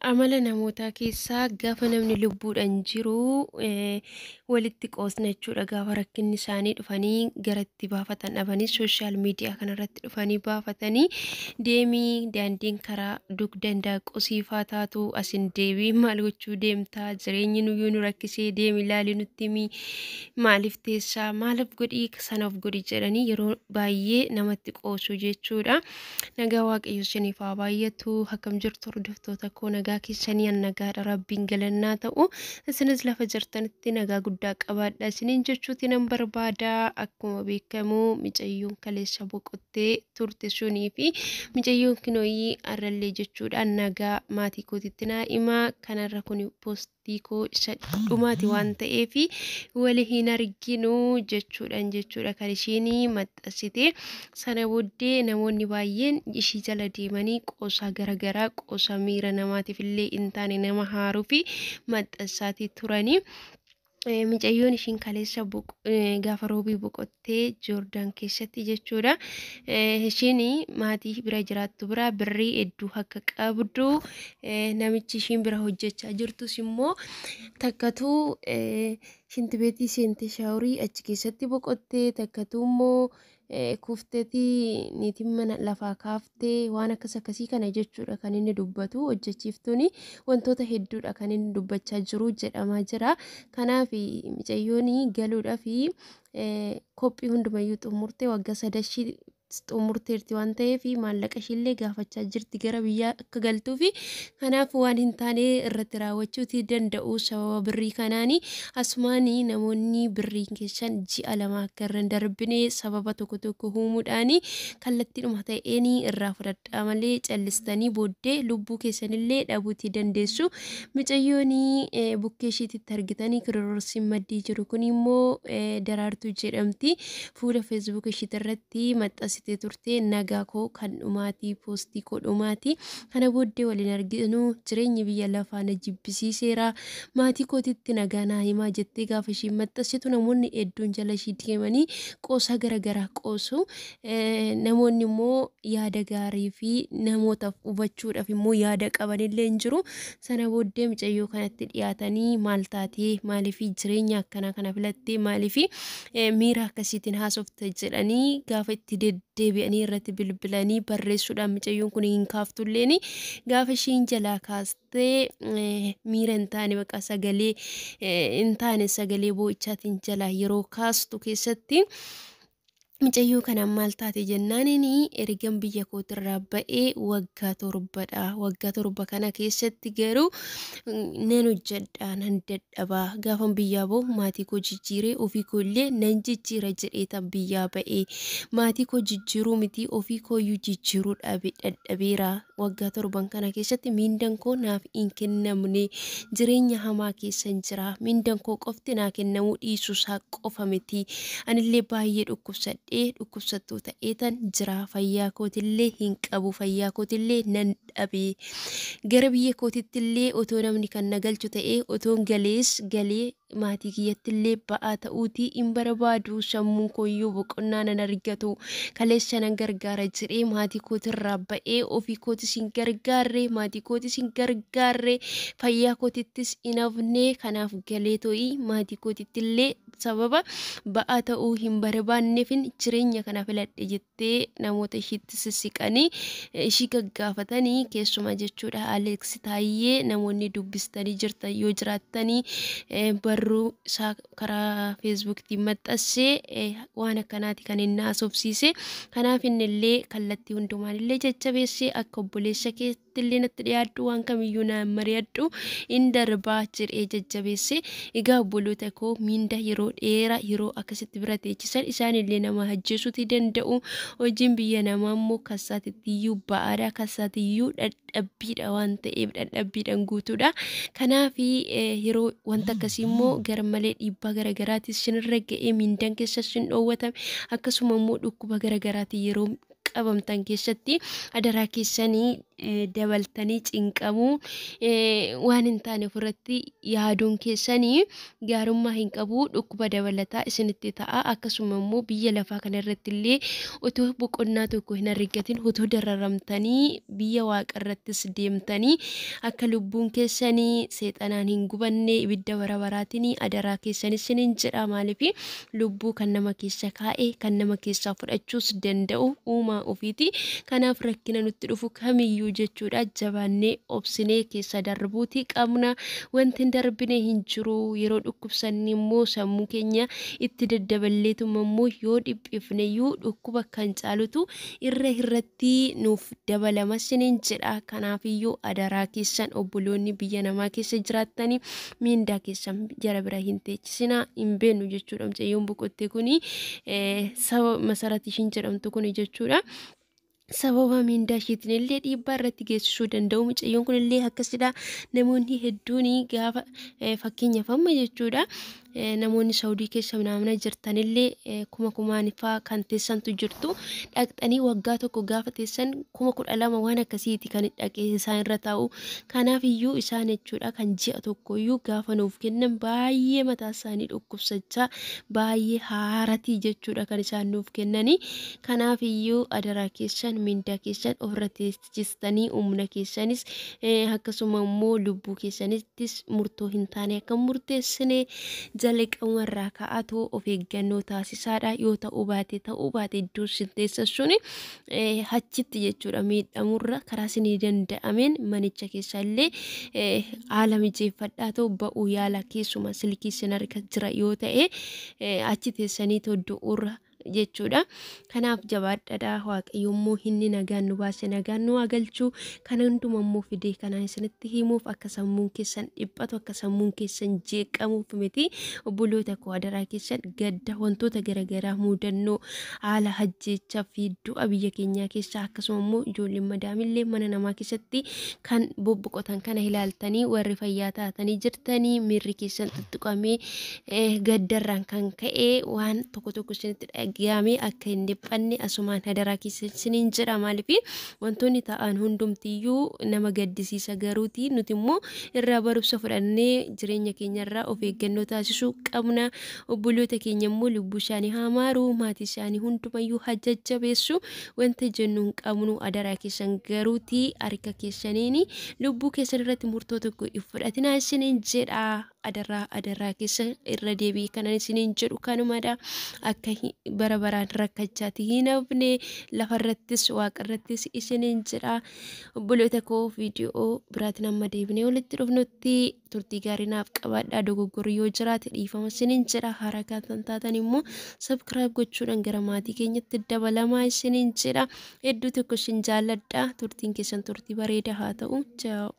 Amala namootaa keessaa gaafa namni lubbuudhaan jiru walitti qoosna jechuudha. Gaafa rakkinni isaanii dhufanii gara itti baafatan dhabanii sooshaal miidiyaa kanarratti dhufanii baafatanii deemii daandiin karaa dugda indaaqqoo siifaa taatu asin deebii maal gochuu deemtaa, jireenyi nuyyuu nu rakkisee, deemi ilaalii nutti himi, maaliif teessaa, maaliif godhii, sana of godhi jedhanii yeroo baay'ee namatti qoosu jechuudha. Nagaa Waaqayyo isiniif haa baay'atu. Akkam jirtu hordoftoota koo? Nagaa keessanii? An nagaadha, Rabbiin galannaa ta'u. Isinis lafa jirtanitti nagaa guddaa qabaadha isiniin jechuuti nan barbaada. Akkuma beekamu micayyoon kaleessa boqottee turte sunii fi micayyoon kinooyii arrallee jechuudha nagaa maatii kootitti naa himaa, kanarra kun poostii koo isa dhumaati waan ta'eef wali hin arginu jechuudhaan kan isheen maxxansite. Sana booddee namoonni baay'een ishii jala deemanii qoosaa garaagaraa, qoosaa miira namaatiif illee hin taane, nama haaruu fi maxxansaatii turanii. Micayyoon ishiin kaleessa gaafa roobii boqottee Joordaan keessatti jechuudha. Ishiin maatii bira jiraattu bira birrii hedduu akka qabdu, namichi ishiin bira hojjechaa jirtus immoo takkatu shintibeetii seentee shaaworii achi keessatti boqottee, takkatu immoo kufteetii niitiin mana lafaa kaaftee, waan akkas akkasii kana jechuudha kan inni dubbatu. Hojjechiiftuuni wantoota hedduudha kan inni dubbachaa jiru jedhamaa jira. Kanaaf micayyoon galuudhaaf qophii hundumayyuu xumurtee, waggaa sadashii xumurteerti waan ta'eef maallaqa ishiillee gaafachaa jirti gara biyyaa akka galtuufi. Kanaaf waan hin taane irratti raawwachuuti danda'u sababa birrii kanaani. Asumaanii namoonni birriin keessan ji'a 2 akka irra hin darbine sababa tokko tokko uumuudhaani kallattiidhuma ta'een irraa fudhadhaa malee callistanii booddee lubbuu keessanillee dhabuutii dandeessu. Micayyoon bukkee ishiititti argitanii kiroorsiin maddii jiru kun immoo Daraartuu jedhamti. Fuula feesbuuk ishiitirratti maxxansite turte, nagaa koo kan dhumaatii, poostii koo dhumaatii, kana booddee waliin arginu, jireenyi biyya lafaa na jibbisiiseera, maatii kootitti nagaa naa himaa jettee gaafa ishiin maxxansitu namoonni hedduun jala ishii deemanii qoosaa garaagaraa qoosu. Namoonni immoo yaada gaarii fi namootaaf hubachuudhaaf immoo yaada qabanillee hin jiru. Sana booddee mucayyoo kanatti dhiyaatanii maal taatee, maaliif jireenya akkanaa kana filattee, maaliif miira akkasiitiin haasofte jedhanii gaafa itti deddeebi'anii irratti bilbilanii barreessuudhaan mucayyoon kun hin kaaftulleen, gaafa ishiin jalaa kaastee miira hin taane, bakka sagalee hin taane, sagalee boo'ichaatiin jalaa yeroo kaastu keessatti mucayyoo kanaan maal taate jennaaniin, ergan biyya kootirraa ba'ee waggaa 7dha. Waggaa 7 kana keessatti garuu nan hojjedha, nan dadhabaa. Gaafan biyyaa bahu maatii koo jijjiiree ofii koo illee nan jijjiira jedheetan biyyaa ba'ee. Maatii koo jijjiiruu miti, ofii kooyyuu jijjiiruu dadhabeera. Waggaa 7 kana keessatti miindan koo naaf hin kennamne. Jireenya hamaa keessan jira. Miindan koo qofti naa kennamuu dhiisuusaa qofa miti. Anillee baay'ee dhukkubsadhe, dhukkubsattuu ta'eetan jira. Fayyaa kootillee hin qabu, fayyaa kootillee nan dhabe. Gara biyya kootittillee otoo namni kan na galchu ta'ee otoon galees galee maatii kiyyattillee ba'aa ta'uutii hin barbaadu. Sammuun kooyyuu boqonnaa nan argatu. Kaleessa nan gargaara jedhee maatii kootirraa ba'ee ofii kootis hin gargaarre, maatii kootis hin gargaarre, fayyaa kootittis hin hafne. Kanaaf galee to'ii maatii kootittillee sababa ba'aa ta'uu hin barbaanneefin jireenya kana filadhe jettee namoota ishiitti sissiqanii ishii gaggaafatanii, keessumaa jechuudha Aleeks Taayyee namoonni dubbistanii jirtan yoo jiraattanii, barruu isaa karaa feesbuuktiin maxxansee waan akkanaati kan inni haasofsiise. Kanaaf inni illee kallattii hundumaan illee jajjabeessee, akka obboleessa keetti illee natti dhiyaadhu, waan kamiyyuu naan mari'adhu, hin darbaa jedhee jajjabeesse. Egaa obboloota koo, miinda yeroo dheeraa yeroo akkasitti bira teechisan isaan illee nama ajjeesuuti danda'u. Hojiin biyya namaa immoo kassaatitti ba'aadha, kassaatiyyuu dadhabbiidha waan ta'eef dadhabbiidhaan guutuudha. Kanaaf yeroo wanta akkasii immoo garmalee dhiibbaa garaagaraatis isinirra ga'ee miindaan keessa isin dhoowwatame, akkasuma immoo dhukkuba garaagaraatiin yeroo qabamtan keessatti adaraa keessanii dabaltanii cinqamuu, waan hin taane ofirratti yaaduun keessanii gaarummaa hin qabu, dhukkuba dabalataa isinitti ta'a. Akkasuma immoo biyya lafaa kanarratti illee otoo boqonnaa tokko hin argatin otoo dararamtanii biyya waaqarrattis deemtanii akka lubbuun keessanii seexanaan hin gubanne ibidda bara baraatiin adaraa keessan isiniin jedha. Maaliif lubbuu kan nama keessa kaa'e kan nama keessaa fudhachuus danda'u uumaa ofiiti. Kanaaf rakkina nutti dhufu kamiyyuu jechuudha jabaannee obsinee keessa darbuuti qabna. Wanti hin darbine hin jiru. Yeroo dhukkubsanni immoo sammuu keenya itti daddaballeetuma immoo yoo dhiphifneyyuu dhukkuba kan caalutu irra irratti nuuf dabalama isiniin jedha. Kanaafiyyuu adaraa keessan obboloonni biyya namaa keessa jiraattanii miindaa keessan jara bira hin teechisinaa. Hin beeknu jechuudha. Mucayyoon boqotte kuni sababa Masarat ishiin jedhamtu kuni jechuudha. Sababa miindaa isheetiin illee dhiibbaa irratti geessisuu danda'u. Mucayyoon kun illee akkasidha. Namoonni hedduun gaafa fakkeenyaaf amma jechuudha. Namoonni Saawudii keessa naamna jirtanillee kuma kumaan faa kan teessantu jirtu. Dhaqxanii waggaa tokko gaafa teessan 12,000 waan akkasiiti kan dhaqee isaan irra taa'u. Kanaaf iyyuu isaan jechuudha kan ji'a tokko iyyuu gaafa nuuf kennan baay'ee mataa isaanii dhukkubsachaa baay'ee haaratii jechuudha kan isaan nuuf kennanii. Kanaaf iyyuu adaraa keessan miindaa keessan ofirra teessistanii humna keessanis akkasuma immoo lubbuu keessanittis murtoo hin taane akka murteessine jalqabumarraa ka'atoo of eeggannoo taasisaadha. Yoo ta'uu baate iddoo isin teessan suni achitti jechuudha miidhamurra karaa isinii danda'ameen manicha keessa illee haala mijeeffadhaa ta'u ba'uu yaala. Keessuma silkii isin harka jira yoo ta'e achi teessanii du'uurra jechuudha. Kanaaf jabaadhaadha. Waaqayyo immoo inni nagaan nu baase nagaan nu haa galchu. Kana hunduma immoo fidee kanaan isinitti himuuf akka sammuun keessan dhiphatu, akka sammuun keessan jeeqamuuf miti. Obboloota koo adaraa keessan gadda wantoota garaagaraa mudannoo haala ajjeechaa fi du'a biyya keenyaa keessaa akkasuma immoo ijoolleen madaamillee mana namaa keessatti kan bobboqotan kana ilaaltanii warri fayyaa taatanii jirtanii miirri keessan tuttuqamee gaddarraan kan ka'e waan tokko tokko isinitti dhaga'amee akka hin dhiphanne asumaan adaraa keessan isiniin jedha. Maaliif wantoonni ta'an hundumtiyyuu nama gaddisiisa, garuuti nuti immoo irraa barumsa fudhannee jireenya keenya irraa of eeggannoo taasisuu qabna. Obboloota keenya immoo lubbuu isaanii haa maaru, maatii isaanii hundumayyuu haa jajjabeessu. Wanta jennu hin qabnu. Adaraa keessan garuuti harka keessaniin lubbuu keessan irratti murtoo tokko hin fudhatinaa isiniin jedha. Adaraa keessan irra deebi'ee kanan isiniin jedhu kanumadha. Akka bara baraan rakkachaati hin hafne lafarrattis waaqarrattis isiniin jedha. Obboloota koo viidiyoo biraatiin amma deebinee walitti dhufnutti turtii gaarii naaf qabaadhaa. Dogoggorri yoo jiraate dhiifama isiniin jedha. Haaraa kan taatan immoo subscribe gochuudhaan gara maatii keenyatti dabalamaa isiniin jedha. Hedduu tokko isin jaalladha. Turtiin keessan turtii bareedaa haa ta'u. Ciao.